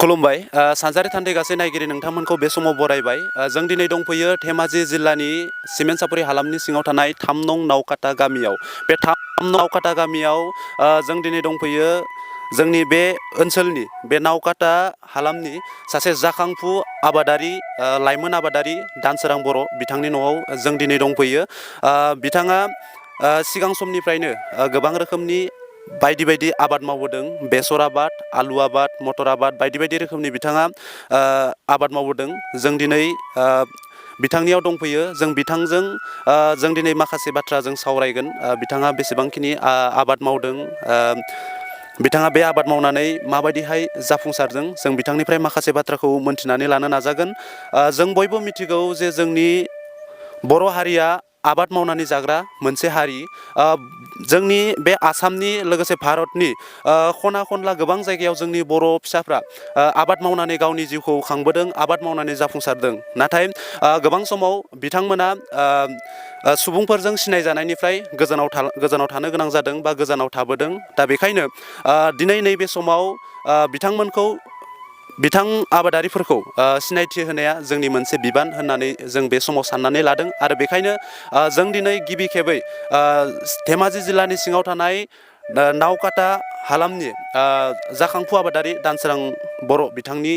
खुलुमबाय सानजारि थान्दै गासै नायगिरि नोंथांमोनखौ बे समाव बरायबाय जों दिनै दंफैयो धेमाजि जिल्लानि सिमेन्ट सापरि हालामनि सिङाव थानाय 3 नं नावकाटा गामियाव बे 3 नावकाटा गामियाव जों दिनै दंफैयो जोंनि बे ओनसोलनि बे नावकाटा हालामनि सासे जाखांफु आबादारि लाइमोन आबादारि दानसोरां बर' बिथांनि न'आव जों दिनै दंफैयो बिथाङा सिगां समनिफ्रायनो गोबां रोखोमनि बायदि बायदि आबाद मावबोदों बेसर आबाद आलु आबाद मटर आबाद बायदि बायदि रोखोमनि बिथाङा आबाद मावबोदों जों दिनै बिथांनियाव दंफैयो जों बिथांजों जों दिनै माखासे बाथ्रा जों सावरायगोन बिथाङा बेसेबांखिनि आबाद मावदों बिथाङा बे आबाद मावनानै माबायदिहाय जाफुंसारदों जों बिथांनिफ्राय माखासे बाथ्राखौ मोन्थिनानै लानो नाजागोन जों बयबो मिथिगौ जे जोंनि बर' हारिया आबाद मावनानै जाग्रा मोनसे हारि जोंनि बे आसामनि लोगोसे भारतनि खना खनला गोबां जायगायाव जोंनि बर' फिसाफ्रा आबाद मावनानै गावनि जिउखौ खांबोदों आबाद मावनानै जाफुंसारदों नाथाय गोबां समाव बिथांमोना सुबुंफोरजों सिनायजानायनिफ्राय गोजानाव थानो गोनां जादों बा गोजानाव थाबोदों दा बेखायनो दिनै नैबे समाव बिथां आबादारिफोरखौ सिनायथि होनाया जोंनि मोनसे बिबान होननानै जों बे समाव साननानै लादों आरो बेखायनो जों दिनै गिबि खेबै धेमाजि जिल्लानि सिङाव थानाय नावकाटा हालामनि जाखांफु आबादारि दानसोरां बर' बिथांनि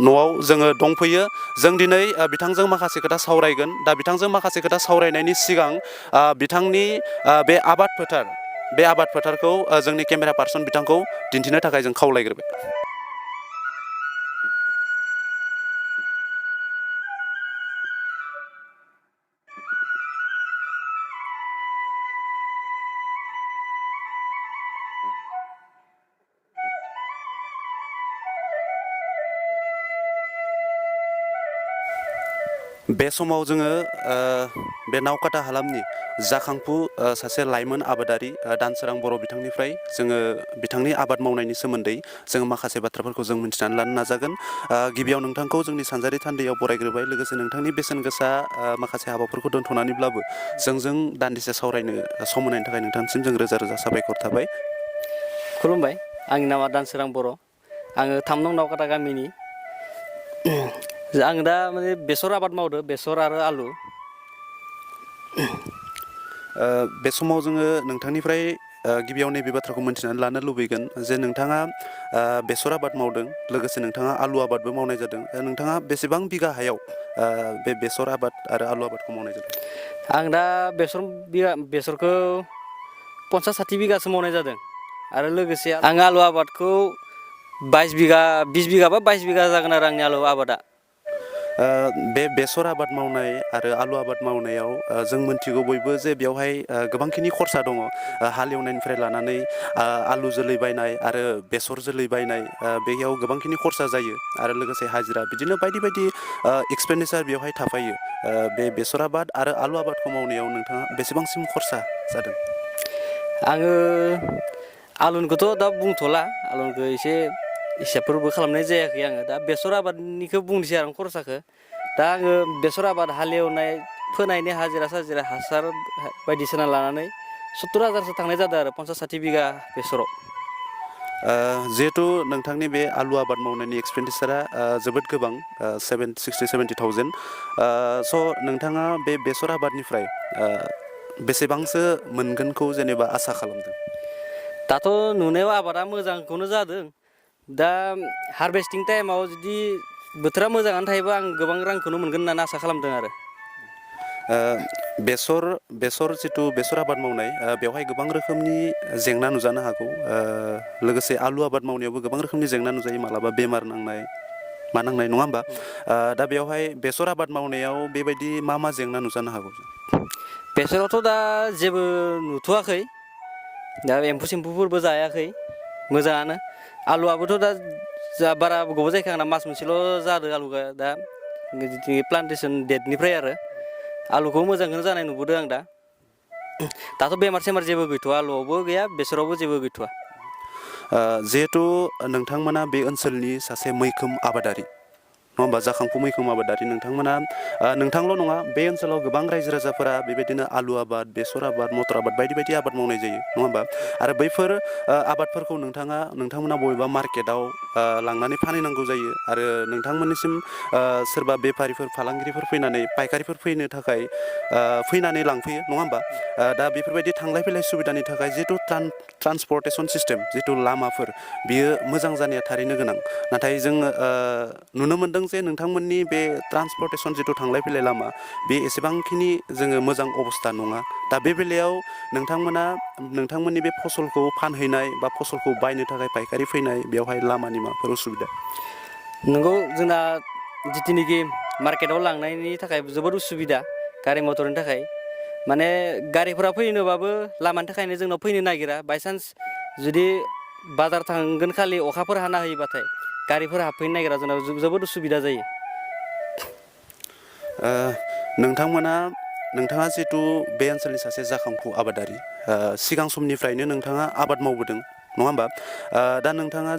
न'आव जोङो दंफैयो जों दिनै बिथांजों माखासे खोथा सावरायगोन दा बिथांजों माखासे खोथा सावरायनायनि सिगां बिथांनि बे आबाद फोथारखौ जोंनि केमेरा पार्सन बिथांखौ दिन्थिनो थाखाय जों खावलायग्रोबाय। बे समाव जोङो बे नावकाटा हालामनि जाखांफु सासे लाइमोन आबादारि दानसोरां बर' बिथांनिफ्राय जोङो बिथांनि आबाद मावनायनि सोमोन्दै जोङो माखासे बाथ्राफोरखौ जों मिथिनानै लानो नाजागोन गिबियाव नोंथांखौ जोंनि सानजारि थान्दैयाव बरायग्रोबाय लोगोसे नोंथांनि बेसेन गोसा माखासे हाबाफोरखौ दोनथ'नानैब्लाबो जों दान्दिसे सावरायनो सम होनायनि थाखाय नोंथांसिम जों रोजा रोजा साबायखर थाबाय। खुलुमबाय आंनि नामा दानसोरां बर' आङो 3 नं नावकाटा गामिनि आं दा माने बेसर आबाद मावदो बेसर आरो आलु बे समाव जोङो नोंथांनिफ्राय गिबियाव नैबे बाथ्राखौ मोन्थिनानै लानो लुबैगोन जे नोंथाङा बेसर आबाद मावदों लोगोसे नोंथाङा आलु आबादबो मावनाय जादों नोंथाङा बेसेबां बिगा हायाव बे बेसर आबाद आरो आलु आबादखौ मावनाय जादों? आं दा बेसरखौ 50-60 बिगासो मावनाय जादों आरो लोगोसे आं आलु आबादखौ 20 बिगा बा 22 बिगा जागोन आरो आंनि आलु आबादा। बे बेसर आबाद मावनाय आरो आलु आबाद मावनायाव जों मोनथिगौ बयबो जे बेवहाय गोबांखिनि खरसा दङ हालेवनायनिफ्राय लानानै आलु जोलै बायनाय आरो बेसर जोलै बायनाय बेयाव गोबांखिनि खरसा जायो आरो लोगोसे हाजिरा बिदिनो बायदि बायदि एक्सपेन्डिचार बेवहाय थाफायो बे बेसर आबाद आरो आलु आबादखौ मावनायाव नोंथाङा बेसेबांसिम खरसा जादों? आङो आलुनिखौथ' दा बुंथ'ला आलुनिखौ एसे हिसाबफोरबो खालामनाय जायाखै आङो दा बेसर आबादनिखौ बुंनोसै आं खरसाखौ दा आङो बेसर आबाद हालेवनाय फोनायनि हाजिरा हासार बायदिसिना लानानै 70,000सो थांनाय जादों आरो 50-60 बिगा बेसराव। जिहेथु नोंथांनि बे आलु आबाद मावनायनि एक्सपेन्डिचारा जोबोद गोबां 60-70,000 स' नोंथाङा बे बेसर आबादनिफ्राय बेसेबांसो मोनगोनखौ जेनेबा आसा खालामदों? दाथ' नुनायाव आबादा मोजांखौनो जादों दा हारभेस्टिं टाइमाव जुदि बोथोरा मोजाङानो थायोबा आं गोबां रांखौनो मोनगोन होननानै आसा खालामदों आरो। बेसर आबाद मावनाय बेवहाय गोबां रोखोमनि जेंना नुजानो हागौ लोगोसे आलु आबाद मावनायावबो गोबां रोखोमनि जेंना नुजायो मालाबा बेमार नांनाय नङा होमबा दा बेवहाय बेसर आबाद मावनायाव बेबायदि मा जेंना नुजानो हागौ? बेसरावथ' दा जेबो नुथ'वाखै दा एम्फौ सेम्फौफोरबो जायाखै मोजाङानो आलुआबोथ' दा बारा गोबाव जायाखै आंना मास मोनसेल' जादों आलुआ दा प्लान्टेसन डेटनिफ्राय आरो आलुखौ मोजांखौनो जानाय नुबोदों आं दाथ' बेमार सेमार जेबो गैथ'वा आलुआवबो गैया बेसरावबो जेबो गैथ'वा। जिहेथु नोंथांमोना बे ओनसोलनि सासे मैखोम आबादारि नङा होमबा जाखांफु मैखोम आबादारि नोंथांमोना नोंथांल' नङा बे ओनसोलाव गोबां रायजो राजाफोरा बेबायदिनो आलु आबाद बेसर आबाद मटर आबाद बायदि बायदि आबाद मावनाय जायो नङा होमबा आरो बैफोर आबादफोरखौ नोंथांमोना बबेबा मार्केटाव लांनानै फानहैनांगौ जायो आरो नोंथांमोननिसिम सोरबा बेफारिफोर फालांगिरिफोर फैनानै पायकारिफोर फैनो थाखाय फैनानै लांफैयो नङा होमबा दा बेफोरबायदि थांलाय फैलाय सुबिदानि थाखाय जिथु ट्रान्सपर्टेसन सिस्टेम जिथु लामाफोर बियो मोजां जानाया थारैनो गोनां नाथाय जोङो नुनो मोनदों जे नोंथांमोननि बे ट्रान्सपर्टेसन जिथु थांलाय फैलाय लामा बे एसेबांखिनि जोङो मोजां अबस्था नङा दा बे बेलायाव नोंथांमोना नोंथांमोननि बे फसलखौ फानहैनाय बा फसलखौ बायनो थाखाय पायकारि फैनाय बेवहाय लामानि माबाफोर उसुबिदा नंगौ जोंना जिथुनिखि मार्केटाव लांनायनि थाखाय जोबोद उसुबिदा गारि मटरनि थाखाय माने गारिफोरा फैनोबाबो लामानि थाखायनो जोंनाव फैनो नागिरा बायसान्स जुदि बाजार थांगोन खालि अखाफोर हाना होयोबाथाय गारिफोर हाबफैनो नागिरा जोंनाव जोबोद उसुबिदा जायो नोंथाङा जिहेतु बे ओनसोलनि सासे जाखांफु आबादारि सिगां समनिफ्रायनो नोंथाङा आबाद मावबोदों नङा होमबा दा नोंथाङा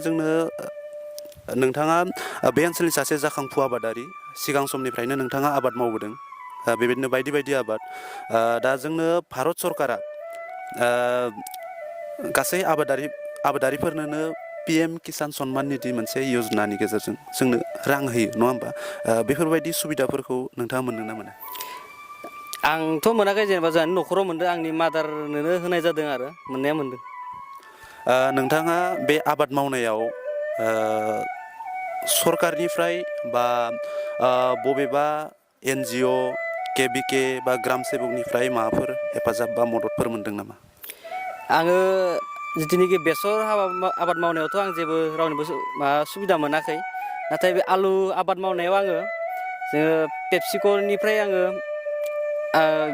बे ओनसोलनि सासे जाखांफु आबादारि सिगां समनिफ्रायनो नोंथाङा आबाद मावबोदों बेबायदिनो बायदि बायदि आबाद दा जोंनो भारत सरकारा गासै आबादारिफोरनोनो PM किसान सन्मान निधि मोनसे यजनानि गेजेरजों जोंनो रां होयो नङा होमबा बेफोरबायदि सुबिदाफोरखौ नोंथाङा मोनदों ना मोना आंथ' मोनाखै जेनेबा जोंहानि न'खराव मोनदों आंनि मादारनोनो होनाय जादों आरो मोननाया मोनदों नोंथाङा बे आबाद मावनायाव सरकारनिफ्राय बा बबेबा NGO KVK बा ग्राम सेबकनिफ्राय माबाफोर हेफाजाब बा मददफोर मोनदों नामा आङो जिथुनिखि बेसर आबाद मावनायावथ' आं जेबो रावनिबो सुबिदा मोनाखै नाथाय बे आलु आबाद मावनायाव जोङो पेपसिक'निफ्राय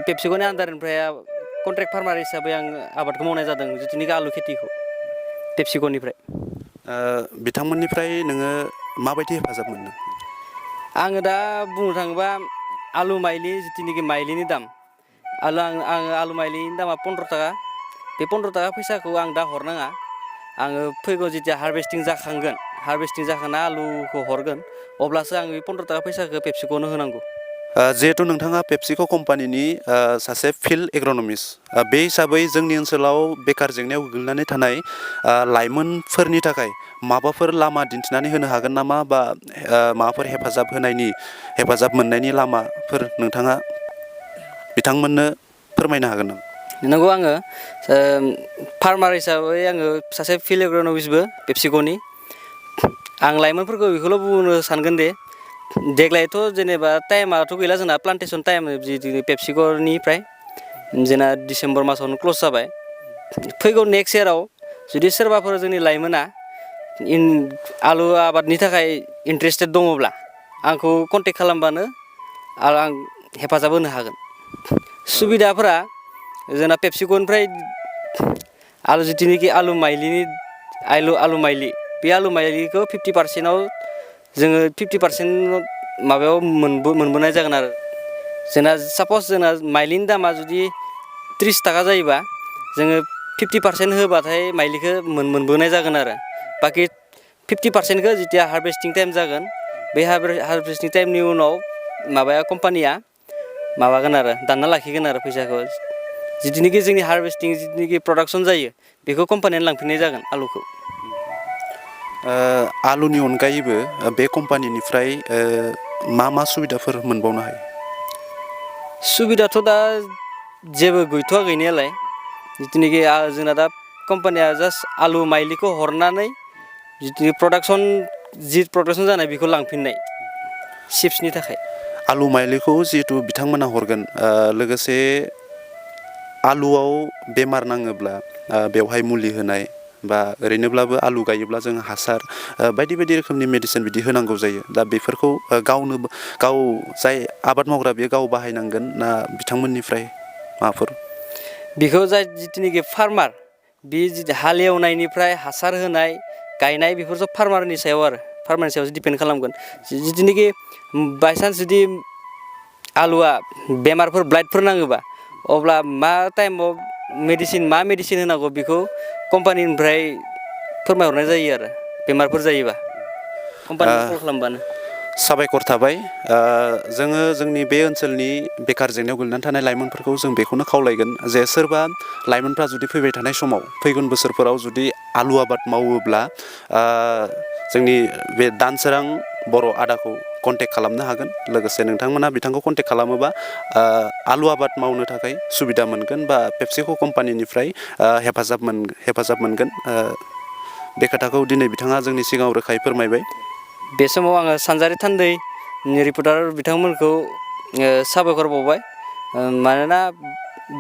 पेपसिक'नि आन्दारनिफ्राय कन्ट्रेक्ट फार्मार हिसाबै आं आबादखौ मावनाय जादों जिथुनिखि आलु खेथिखौ पेपसिक'निफ्राय बिथांमोननिफ्राय नोङो माबायदि हेफाजाब मोनदों आङो दा बुंनो थाङोबा आलु माइलि जिथुनिखि माइलिनि दाम आलु माइलिनि दामा 15 थाखा बे 15 थाखा फैसाखौ आं दा हरनाङा आङो फैगौ जेथिया हारभेस्टिं जाखांना आलुखौ हरगोन अब्लासो आं बे 15 थाखा फैसाखौ पेपसिक'नो होनांगौ जिहेथु नोंथाङा पेपसिक' कम्पानिनि सासे फिल्ड एग्रनमिस्ट बे हिसाबै जोंनि ओनसोलाव बेखार जेंनायाव गोग्लैनानै थानाय लाइमोनफोरनि थाखाय माबाफोर लामा दिन्थिनानै होनो हागोन नामा बा माबाफोर हेफाजाब मोननायनि लामाफोर नोंथाङा बिथांमोननो फोरमायनो हागोन नामा नंगौ आङो फार्मार हिसाबै आङो सासे फिल्ड एग्रनमिस्टबो पेपसिक'नि आं लाइमोनफोरखौ बेखौल' बुंनो सानगोन दे देग्लायथ' जेनेबा टाइमाथ' गैला जोंना प्लान्टेसन टाइम जितु पेपसिक'निफ्राय जोंना डिसेम्बर मासावनो क्लस जाबाय फैगौ नेक्स्ट इयाराव जुदि सोरबाफोर जोंनि लाइमोना आलु आबादनि थाखाय इन्टारेस्टेड दङब्ला आंखौ कन्टेक्ट खालामबानो आं हेफाजाब होनो हागोन सुबिदाफोरा जोंना पेपसिक'निफ्राय जिथुनिखि आलु माइलिनि बे आलु माइलिखौ 50%आव जोङो 50% माबायाव मोनबोनाय जागोन आरो जोंना सापस जोंना माइलिनि दामा जुदि 30 थाखा जायोबा जोङो 50% होबाथाय माइलिखौ मोनबोनाय जागोन आरो बाखि 50%खौ जेथिया हारभेस्टिं टाइम जागोन बे हारभेस्टिं टाइमनि उनाव कम्पानिया माबागोन आरो दानना लाखिगोन आरो फैसाखौ जिथुनिखि जोंनि हारभेस्टिं जिथुनिखि प्रडाक्सन जायो बेखौ कम्पानियानो लांफिननाय जागोन आलुखौ आलुनि अनगायैबो बे कम्पानिनिफ्राय मा सुबिदाफोर मोनबावनो हायो सुबिदाथ' दा जेबो गैथ'वा गैनायालाय जिथुनिखि जोंना दा कम्पानिया जास्ट आलु माइलिखौ हरनानै जिथु प्रडाक्सन जानाय बेखौ लांफिननाय चिप्सनि थाखाय आलु माइलिखौ जिहेतु बिथांमोना हरगोन लोगोसे आलुआव बेमार नाङोब्ला बेवहाय मुलि होनाय बा ओरैनोब्लाबो आलु गायोब्ला जों हासार बायदि बायदि रोखोमनि मेडिसिन बिदि होनांगौ जायो दा बेफोरखौ गाव जाय आबाद मावग्रा बेयो गाव बाहायनांगोन ना बिथांमोननिफ्राय माबाफोर बेखौ जाय जिथुनिखि फार्मार बे हालेवनायनिफ्राय हासार होनाय गायनाय बेफोर फार्मारनि सायाव डिपेन्ड खालामगोन जिथुनिखि बायसान्स जुदि आलुआ बेमारफोर ब्लाइटफोर नाङोबा अब्ला मा टाइमाव मा मेडिसिन होनांगौ बेखौ कम्पानिनिफ्राय फोरमायहरनाय जायो आरो बेमारफोर जायोबा कम्पानिखौ कल खालामबानो साबायखर थाबाय जोङो जोंनि बे ओनसोलनि बेखार जेंनायाव गोलैनानै थानाय लाइमोनफोरखौ जों बेखौनो खावलायगोन जे सोरबा लाइमोनफ्रा जुदि फैबाय थानाय समाव फैगोन बोसोरफोराव जुदि आलु आबाद मावोब्ला जोंनि बे दानसोरां बर' आदाखौ कन्टेक्ट खालामनो हागोन लोगोसे नोंथांमोना बिथांखौ कन्टेक्ट खालामोबा आलु आबाद मावनो थाखाय सुबिदा मोनगोन बा पेपसिक' कम्पानिनिफ्राय हेफाजाब मोनगोन बे खोथाखौ दिनै बिथाङा जोंनि सिगाङाव रोखायै फोरमायबाय। बे समाव आङो सानजारि थान्दै रिपर्टार बिथांमोनखौ साबायखर बावबाय मानोना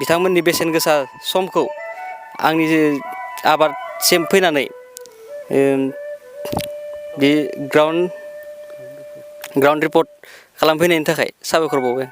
बिथांमोननि बेसेन गोसा समखौ आंनि आबादसिम फैनानै बे ग्राउन्ड रिपर्ट खालामफैनायनि थाखाय साबायखर बावबाय।